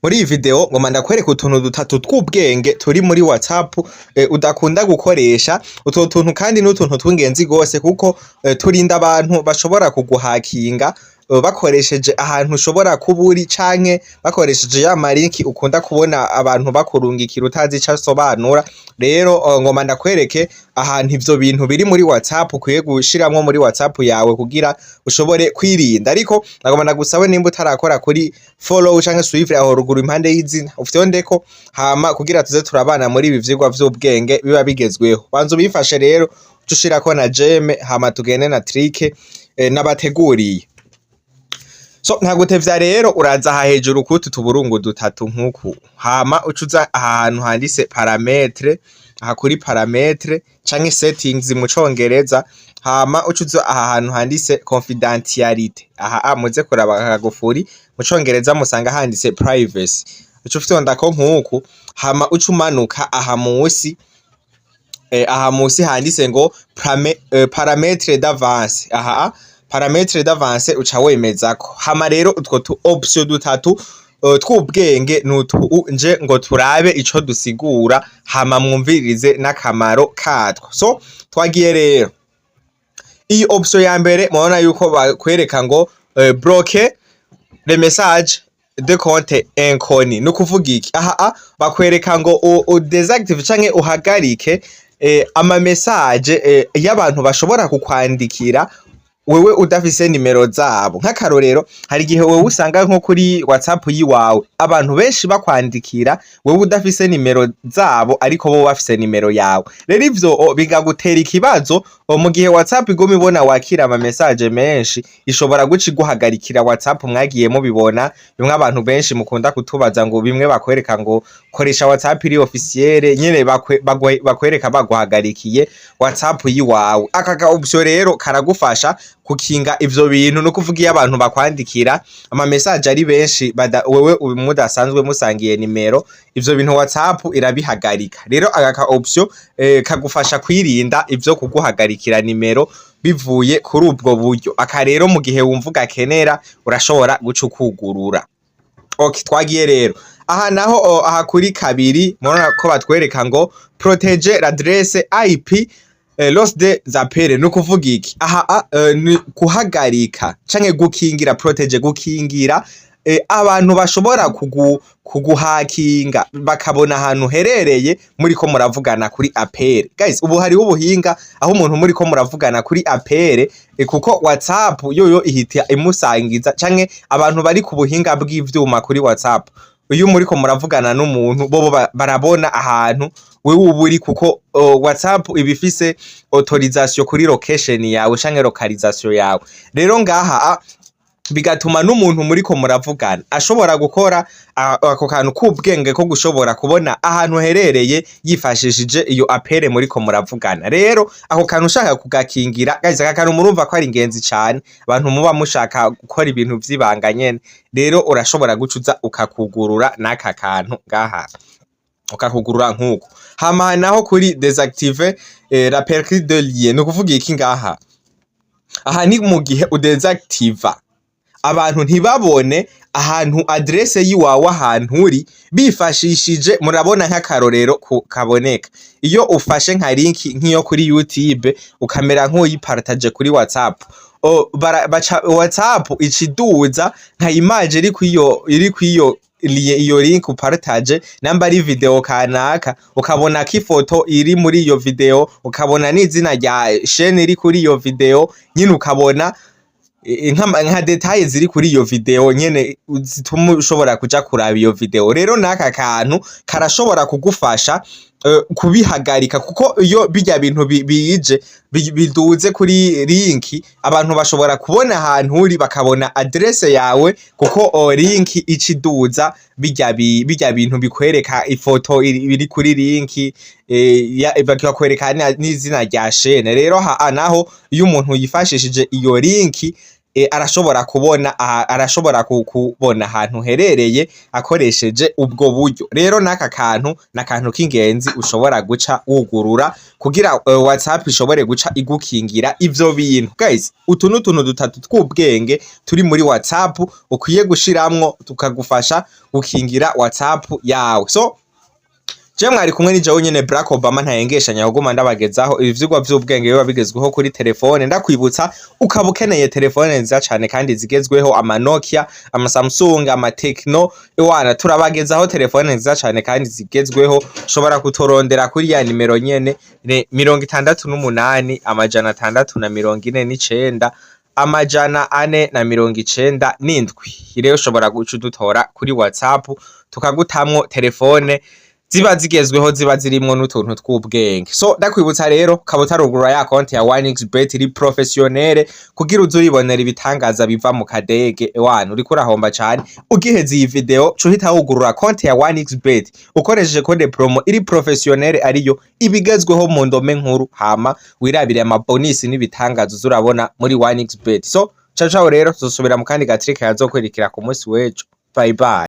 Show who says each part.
Speaker 1: Muri iyi video ngoma ndakwereka utuntu dutatu tw'ubwenge turi muri WhatsApp udakunda gukoresha. Utwo tuntu kandi n'utuntu tw'ingenzi gose, kuko turinda abantu bashobora kuguhakinga bakoresheje ahantu ushobora kuba uri, canke bakoresheje ya ma link ukunda kubona abantu bakurungikira utazi ico asobanura. Rero ngoma ndakwereke ahantu ivyo bintu biri muri WhatsApp ukwiye gushiramwo muri WhatsApp yawe kugira ushobore kwirinda. Ariko nagomba ndagusabe, nimba utarakora kuri follow canke suivre aho ruguru impande y'izina, ufyondeko, hama kugira tuze turabana muri ibi vyigwa vy'ubwenge biba bigezweho. Banza ubifashe rero, uce ushirako na j'aime, hama tugende na trick nabateguriye. So nta gutevya rero, uraza aha hejuru kutu tuburungu dutatu nk'uku, hama uca uza aha hantu handitse paramètres, aha kuri paramètres canke settings mu Congereza, hama uca uza aha hantu handitse confidentialité. Aha muze kuraba akagufuri, mu Congereza musanga handitse privacy. Uca ufyondako nk'uku, hama uca umanuka aha musi, aha musi handitse ngo paramètres avancés. Aha paramètres avancés uca wemezako. Hama rero utwo tu option dutatu tw'ubwenge nutu nje ngo turabe ico dusigura, hama mwumvirize n'akamaro katwo. So twagiye rero. Iyi option ya mbere, murabona yuko bakwereka ngo bloquer les messages de compte inconnu. Ni ukuvuga iki? Aha bakwereka ngo u désactive canke uhagarike ama message y'abantu bashobora kukwandikira wewe udafise nimero zabo. Nk'akarorero, hari igihe wewe usanga nko kuri WhatsApp yiwawe abantu benshi bakwandikira, wewe udafise nimero zabo, ariko bo bafise nimero yawe. Rero ivyo bikagutera ikibazo mu gihe WhatsApp iguma ibona wakira ama message menshi, ishobora guca iguhagarikira WhatsApp. Mwagiye mubibona bimwe, abantu benshi mukunda kutubaza ngo bimwe bakwereka ngo koresha WhatsApp iri officielle nyene, bakwereka baguhagarikiye WhatsApp yiwawe. Aka ka option rero karagufasha kukinga ivyo bintu. No kuvuga, iyo abantu bakwandikira ama message ari benshi, wewe mudasanzwe musangiye nimero, ivyo bintu WhatsApp irabihagarika. Rero aka ka option kagufasha kwirinda ivyo kuguhagarikira nimero bivuye kuri ubwo buryo. Aka rero, mu gihe wumva ugakenera, urashobora guca ukugurura. Okay, twagiye rero. Aha naho aha kuri kabiri, murabona ko batwereka ngo protéger l'adresse IP lors des appels. Ni ukuvuga iki? Aha ni kuhagarika canke gukingira, protéger, gukingira abantu bashobora kuguhakinga bakabona ahantu uherereye muriko muravugana kuri appel. Guys, ubu hariho ubuhinga aho umuntu muriko muravugana kuri appel, kuko WhatsApp yoyo ihita imusangiza, canke abantu bari ku buhinga bw'ivyuma kuri WhatsApp, iyo muriko muravugana n'umuntu, bobo barabona ahantu wewe uba uri, kuko WhatsApp iba ifise autorisation kuri location yawe canke localisation yawe. Rero ngaha bigatuma n'umuntu muriko muravugana ashobora gukora ako kantu k'ubwenge ko gushobora kubona ahantu uherereye yifashishije iyo appel muriko muravugana. Rero ako kantu ushaka kugakingira, guys, aka kantu murumva ko ari ingenzi cane, abantu muba mushaka gukora ibintu vy'ibanga nyene. Rero urashobora guca uza ukakugurura n'aka kantu ngaha, ukakugurura nk'uko. Hama naho kuri désactiver l'aperçu de lien, ni ukuvuga iki ngaha? Aha ni mu gihe udésactiva, abantu ntibabone ahantu adresse yiwawe, ahantu uri, bifashishije, murabona nk'akarorero kaboneka, iyo ufashe nka link nk'iyo kuri YouTube ukamera nk'uyipartage kuri WhatsApp, baca WhatsApp iciduza nka image iri kwiyo iyo link upartage, namba ari video kanaka, ukabona ko ifoto iri muri iyo video, ukabona n'izina rya chaîne iri kuri iyo video nyine, ukabona nka détails ziri kuri iyo video nyene zituma ushobora kuja kuraba iyo video. Rero n'aka kantu karashobora kugufasha kubihagarika, kuko iyo birya bintu bije biduze kuri link, abantu bashobora kubona ahantu uri, bakabona adresse yawe, kuko link ica iduza birya bintu bikwereka ifoto iri kuri link, bakakwereka n'izina rya chaîne. Rero ha naho iyo umuntu yifashishije iyo link. Arashobora kubona arashobora kubona ahantu uherereye akoresheje ubwo buryo. Rero n'aka kantu n'akantu k'ingenzi ushobora guca wugurura kugira WhatsApp ishobore guca igukingira ivyo bintu. Guys, utu n'utuntu dutatu tw'ubwenge turi muri WhatsApp ukwiye gushiramwo, tukagufasha gukingira WhatsApp yawe. So je mwari kumwe ni jewe nyene Barack Obama, ntayengeshanya kuguma ndabagezaho ibi vyigwa vy'ubwenge biba bigezweho kuri telefone. Ndakwibutsa, ukaba ukeneye telefone nziza cane kandi zigezweho, ama Nokia, ama Samsung, ama Tecno, ewana turabagezaho telefone nziza cane kandi zigezweho. Ushobora kuturondera kuri ya nimero nyene, 68 649 497. Rero ushobora guca udutora kuri WhatsApp, tukagutamwo telefone ziba zigezweho, ziba zirimwo n'utuntu tw'ubwenge. So ndakwibutsa rero, ukaba utarugurura ya konti ya 1xBet iri professionnel kugira uze uribonera ibitangaza biva mu kadege, ewana uriko urahomba cane. Ugiheza iyi video, ca uhita wugurura konti ya 1xBet ukoresheje code promo iri professionnel, ariyo ibigezweho mu ndome nkuru, hama wirabire ama bonus n'ibitangaza uza urabona muri 1xBet. So ciao ciao rero, tuzosubira mu kandi gatrika yazokwerekera ku munsi w'ejo. Bye bye.